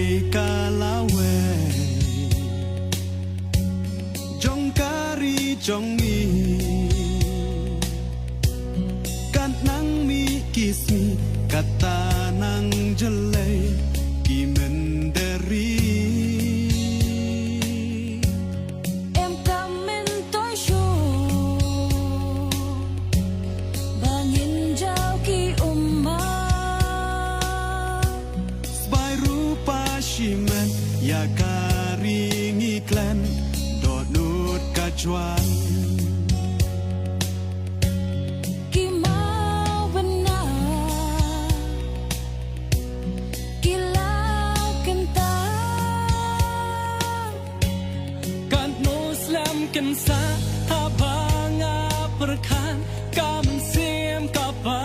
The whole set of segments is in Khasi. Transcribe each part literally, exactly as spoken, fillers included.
Ka lawei jong ka ri jong ngi, kan nang mih ki sngi, kata nang jlei ki mynder ri. Em ka myntoi shuh ba ngin jaw ki ummat. Sbai rupa shimet ïa ka ri ngi khlem dohnud ka jwan. Ki mawbynna ki la kynta. Katno slem kynsa haba nga pyrkhat ka mynsiem kaba.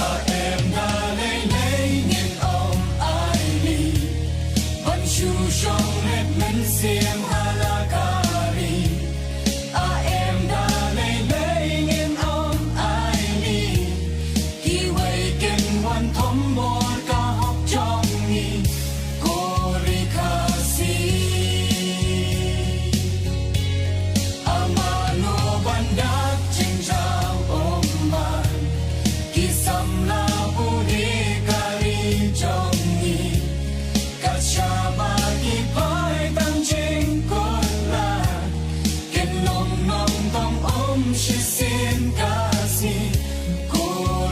A em da lei lei ngin ym ailad ban shu shong rit mynsiem ha la ka ri. A em da lei lei ngin ym ailad. Kiwei kin wan thombor ka hok jong ngi ko ri Khasi. Amano ban dak jingjaw ummat ki samla pule ka ri jong ngi. Kat shaba ki phai tang jingkular kin long nongtong um shisien ka sngi ko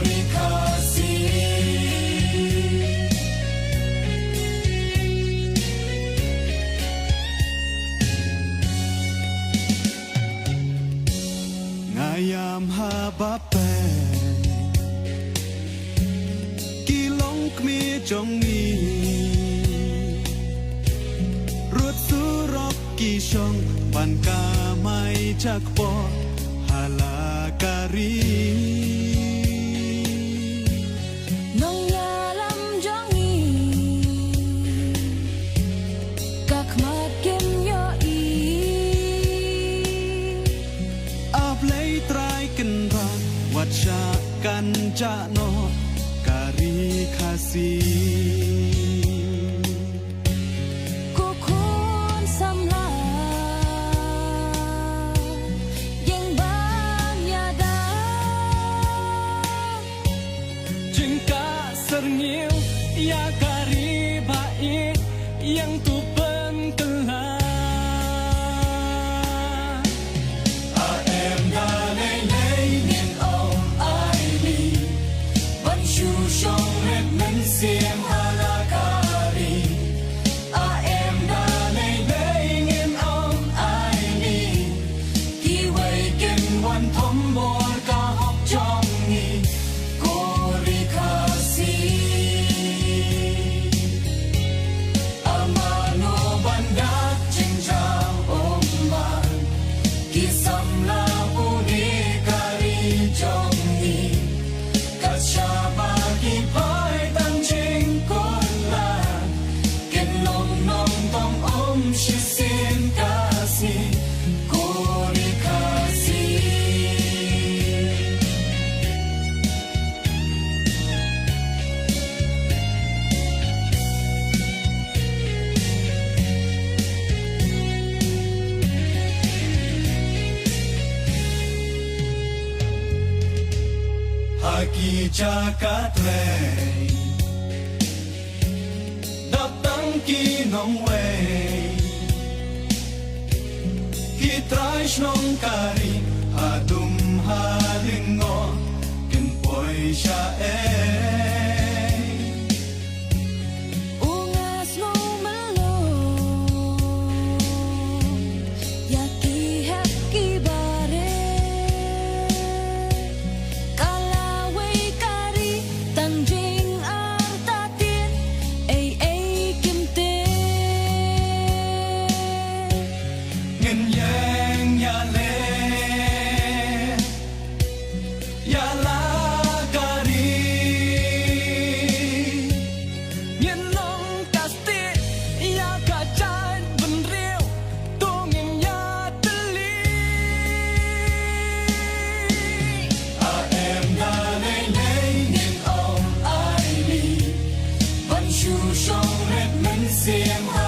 ri Khasi. Nga ïam haba peit ki longkmie jong ngi, rud surok ki shong ban kamai jakpoh ha la ka ri. Nongïalam jong ngi ka khmat kim ïohi. A Blei Trai Kynrad wat shah kynjah noh ka ri Khasi. Ko khun samla ïeng ban ïada. Jingkah syrngiew ïa ka ri ba ïeit ïeng tu pynkylla. A em da lei lei ngin ym ailad ban shu shong rit mynsiem ha la ka ri. A em da lei lei ngin ym ailad. Kiwei kin wan thombor ka hok jong ngi ko ri Khasi. Amano ban dak jingjaw ummat ki samla pule ka ri jong ngi. Kat shaba ki phai tang jingkular kin long nongtong um shisien ka sngi ko ri Khasi. Ha ki jaka trei dap tang ki nongwei. Ki trai shnong ka ri hadum halyngngoh kin poi shaei. U nga sngew malu ïa ki hep ki barit. Ka lawei ka ri tang jingartatien ei ei kim tip. Ngin ïeng ïaleh ïa la ka ri. Sim